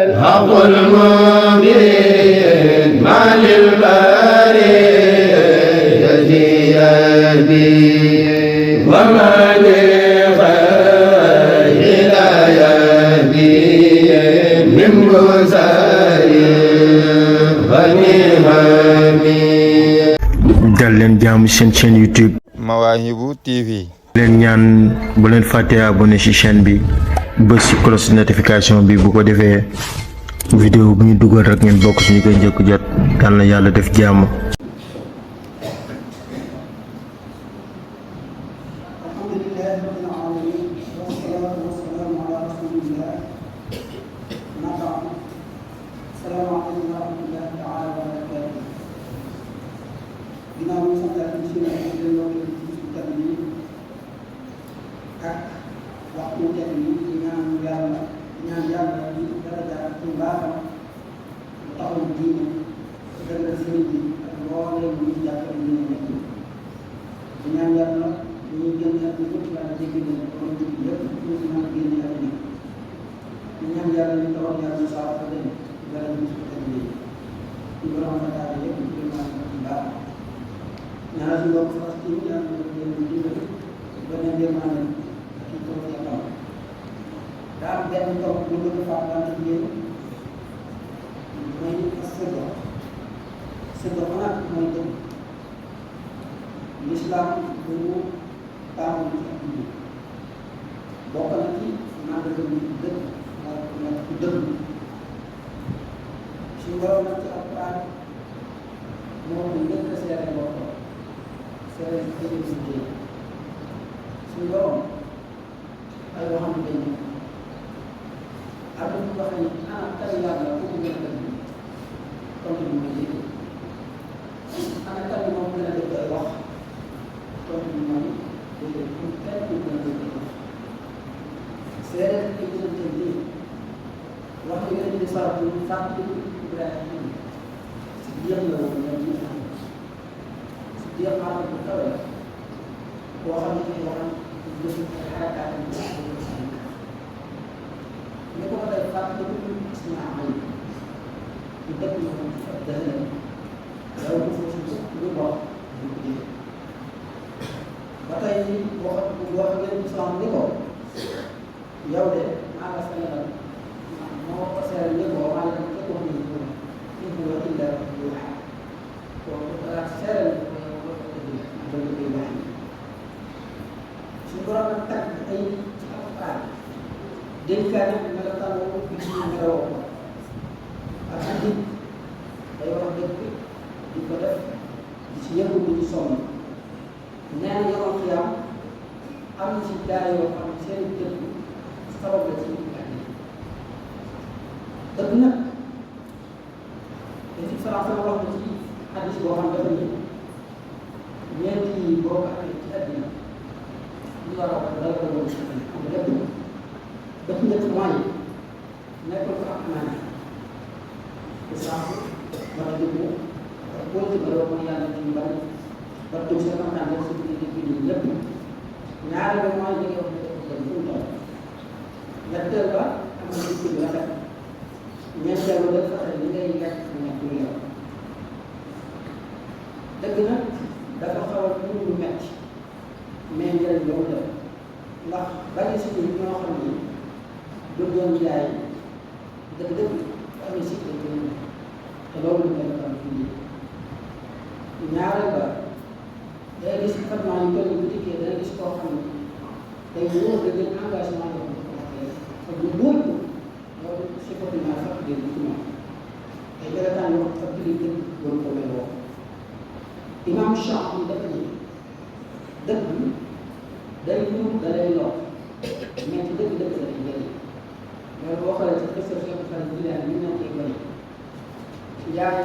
الحق المبين ما للبرية يدي وما لغير يدي من بزار ونعمي. dal leen jaamu seen chaîne YouTube Mawahibou TV. leen ñaan bu leen fàtte abonné ci chaîne bi bës ci cloche notification bi bu ko defee vidéo bu ñu dugal rek ngeen bokk suñu koy njëkk jot. yal na yàlla def jàmm. waxtu teg yi di ñaan yàlla di daraja ci mbaaxam bu taxaw diine dëggal sëriñ bi ak mbooleem ñu jàppale ñu ne di ñaan yàlla ñuy génn ak ñu ñëpp yàlla jéggi leen ba mu jub lépp ñu si mën a génne ak ñi di ñaan yàlla ñu tawal yàlla saa fa leen dara ñu si teg yi ñu borom fataale yëpp ñu koy mën a baax ñaar si mbokk Falastin yàlla ñu leen di dimbali ba ne yërmande daa am benn tool bu ñu ko fàttali ak yéen mooy sëgg nag mooy dëgg l'islam bu mu taamu ci ak dund bokk na ci màndarga bi dëgg mooy ku dëgg suñu borom nag ci alquran moo ko njëkk a seere boppam seere jëjëm si jéem suñu borom ay waxam dañ am na ñu wax ne ah kan yàlla foofu gën a dëgg tontu bi mooy dégg ana kan moom gën a dëgg ay wax tontu bi mooy déedéet pour kenn ku gën a dëgg ay wax séeréer yi gisante nii wax ne yéen di saratu fàttali Ibrahima si biir la woon ñoom ñu xam si biir maanaam bu kawe la boo xam ne ay waxam gëstu ay xarakaat ñu ko defee fàttali ko gis naa am ñu dëkk ñu ko def dëgg yow bu foofu lu wax du ko jëlee ba tey boo xam ne islam ni ko yow de maa nga Sénégal moo ko seeral ni ko maa ngi leen ko ñu ko ñu ko wax illa lu wax ko dara seeral ko yow ko dëgg ko koy wax suñu borom nag tag ay ci alquran dénkaane melokaan woowu bi ñu meloo ko ak nit day wax dëgg di ko def di ci yëngu di ci sonn nee na yoon xiyam am na ci gaa yoo xam seen dëgg sabab la ci dëgg nag dañ ci faral sama wax na ci hadis boo xam dafa ni ñeenti yi boo ko amee ci àddina li war a wax dara ko woon am lépp ba ci njëkk mooy nekkul ko am amaana te sànq wala dugg ak politique la ko yàlla ci bari ba dugg sa kanam ak sa digg bi nii lépp ñaari ba mooy li nga wax ne ko fu mu toll ñetteel ba am na dugg bi rafet ñeenteel ba dafa fexe li ngay lekk nekk lu yow dëgg nag dafa xaw a lu metti mais njëriñ la mu def ndax bari si ñun ñoo xam ni du doon jaay dëgg-dëgg am na si dëgg te loolu la ñu doon fii ñaareel ba day gis traitement yu bëri bu dikkee day gis koo xam ne day wóor da jël engagement yoo xam ne te bu wóor ko loolu si côté naa sax dégg ci moom ay melokaan yoo xam ne dëgg doon ko meloo imam Cheikh yi dafa ne dëgg day wóor da lay lor mais ci dëgg-dëgg la lay jëriñ loolu boo xoolee ci kër Cheikh Fall bi leen ñu nekk ay bëri yaay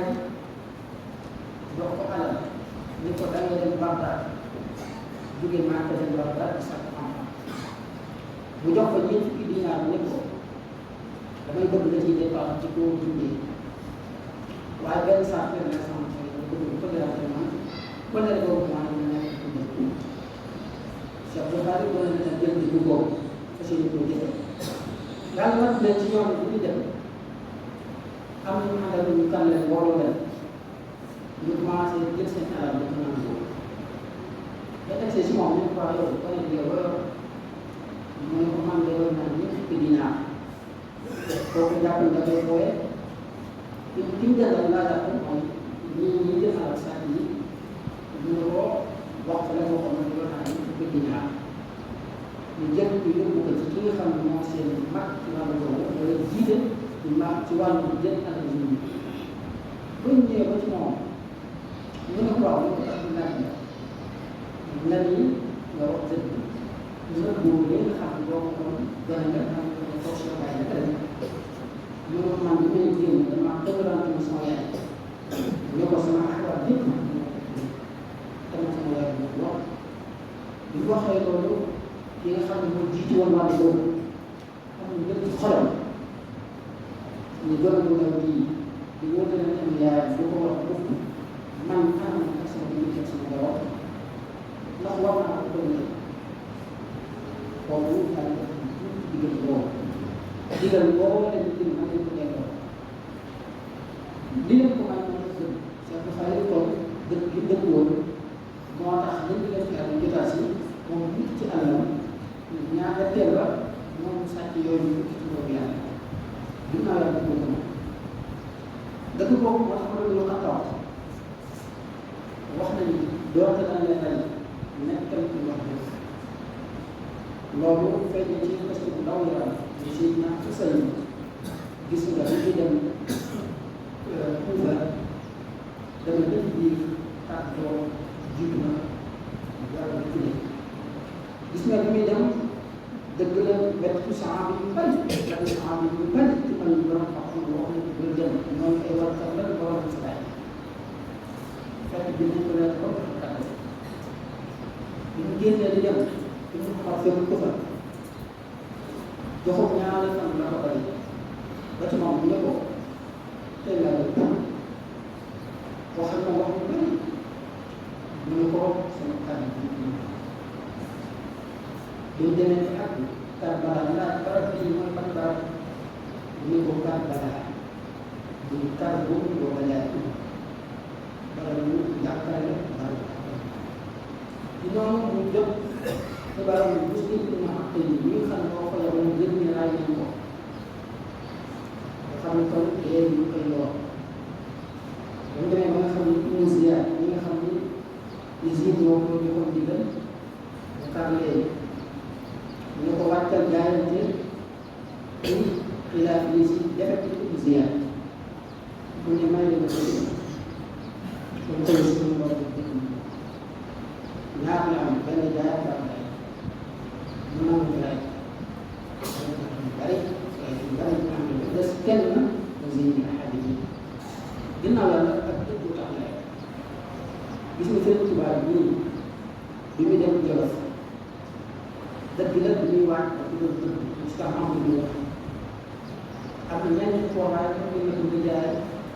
jox ko alal ni ko da ngay dem Bagdad jóge Màkka dem Bagdad di sàkk xam-xam bu jox ko ñeent fukki dinaar ne ko damay bëgg la ciy départ ci koo dundee waaye benn saa fekk na sama xel bu bëgg tolérance man toléré boobu maa ngi nekk ci dëkk Cheikh Fall boo leen jël di boobu fas yéene koo jëfe yàlla nag leen ci yoon bi ñu dem am nañu àndal ñu kan leen mbooloo leen ñu commencé jël seen alal ñu ko naan boobu ba egsee si moom ñu ko wax yow ba ne yow mu ne ko man de yor naa ñeent fukki dinaar kooku jàpp ne da koy booyee ki mu jëndal laa jàpp mooy ñi jël alal saa yi ñu ne ko wax la moo xam ne yor naa ñeent fukki dinaar ñu jël ko yóbbu ko ci ki nga xam ne moo seen mag ci wàllu boobu wala jiite di mag ci wàllu jël alal nit ñi buñ ñëwee ba ci moom ñu ne ko waaw ñu ko tax di laaj la nga ni nga wax dëgg ñu ne boobu léegi xam ne boo ko kon gën a nga xam ne force la waaye naka la ñu ne man bi may génn dama tëggalante ma sama yaay ñu ko sama axwaat yëpp dama sama yaay bu wax bi waxee loolu ki nga xam ne moo jiitu woon wàllu boobu xam ne lépp ci xolam ñu gën a mën a di wóote na am yaay du ko wax foofu man am na ak sama diggante sama njaboot ndax war naa ko bëgg boobu daal diggante boobu digal boobu la ñu jëm am nañ ko delloo li leen ko may mën a gën c'est que xale yi toog dëkk gi dëkk woon moo tax liñ di def ak jotaas yi moom nit ci àllam ñaata teel ba moom sàcc yooyu ci boobu yàlla ginnaaw yàlla ko moom dëkk boobu moo tax ma doon wax ak wax nañu doonte dañ leen rey nekkal ci wax dëgg loolu feeñ na ci gëstu bu ndaw yaram ñu si ñàkk sëy gis nga li ñu dem Kuuba dama def biir kàddoo jiitu na yàlla di tuddee gis nga bi muy dem dëgg la wetu saxaaba yu bari wetu saxaaba yu bari ci man borom xam-xam wax nañu ko dem ñoom ay warkat la borom si bàyyi fekk bi nañ ko nekk ba kàddu bi mu génnee di dem di mu xaw fekk ko fa joxum ñaari fan la ko bari ba ci moom bu ne ko tey laa lay waxal ma wax bu bari mu ne ko sama kàddu bi ñu demee ci at Karbala laaj barab bii mooy ban barab ñu ne ko Karbala ñu kar boobu boo ko jaay barab ñu jàppale barab di noonu mu jot xibaar yu bés yi ñu xam te ni ñi nga xam ne moo ko yor mu gën ñu raay nañ ko nga xam ne kon léegi ñu koy yor ba mu demee ba nga xam ne Tunisia ñi nga xam ni usine moo ko joxoon digal mu kar léegi ñu ko wàccal jaayante ci xilaaf yi si defet ci Tunisia mu ne may leen ko kon tey suñu borom dëkk ñaar la am benn jaay ak am lay mu nangu lay bari bari ñu am lu des kenn mu zéni ahadi yi ginnaaw yàlla ak dëggu tax lay gis nga seen tubaab bii bi mu dem Jolof dëgg la bi muy waaj ak doon dëgg jusqu'à am lu wax am na ñenn fooraay ñu ngi nekk di jaay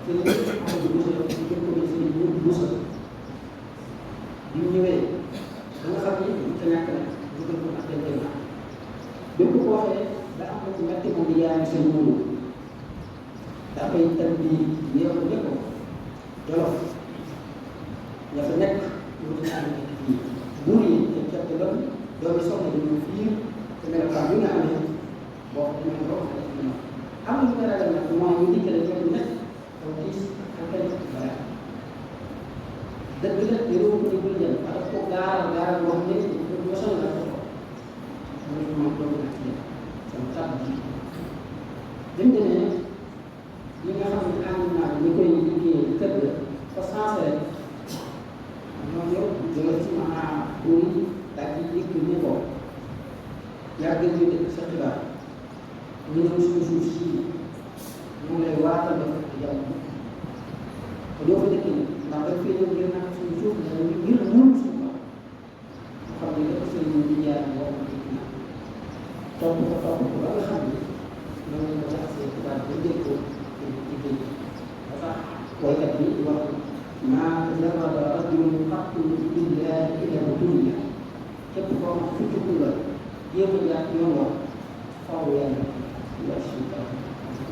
ci li am lu busa ci jëm ko ci ñu busa bi mu ñëwee da nga xam ni bu ca ñàkk na bu ko ak dañ koy naan bépp ko waxee da am na ci metti moom di yaay seen muuru daa koy tam bi néew ne ko Jolof ña fa nekk ñu ci am nekk fii buur yi dañ ca doon doomi soxna dañu fii te melokaan bi nga amee boo ko demee boo ko defee noonu am na lu nga ragal nag mooy ñu dikkale ñoom nekk taw tiis ak kenn balaa dëgg la yëroo ko ni bul jël parce que gaaral wax ne ñu sonal la ko mu ne moom doomu naa ci sama tàbb ji bi mu demee ñi nga xam ne ànd naa ñi koy liggéey kër ga fa sensé rek ñoom yow jóge ci maanaam buur yi daal di yëg ni ko yàgg ñu dëkk sa xibaar ñu ñëw suñu suuf si ñu lay waatal dafa ak jàmm te doo fa dëkk ni ndax dañ fee ñëw ngir naan suñu suuf dañu ngir mun suuf la mu xam ne dafa sëñ ñu di jaar boo ko dëkk na topp ko ba nga xam ne noonu lañ ko jaxasee xibaar ba dégg ko ci géej ba tax waykat bi di wax maa jarraba rajulun qattu billahi ila dunya képp koo xam fi jukku la jéem a jaar yoon wax faw yàlla ci suñu kanam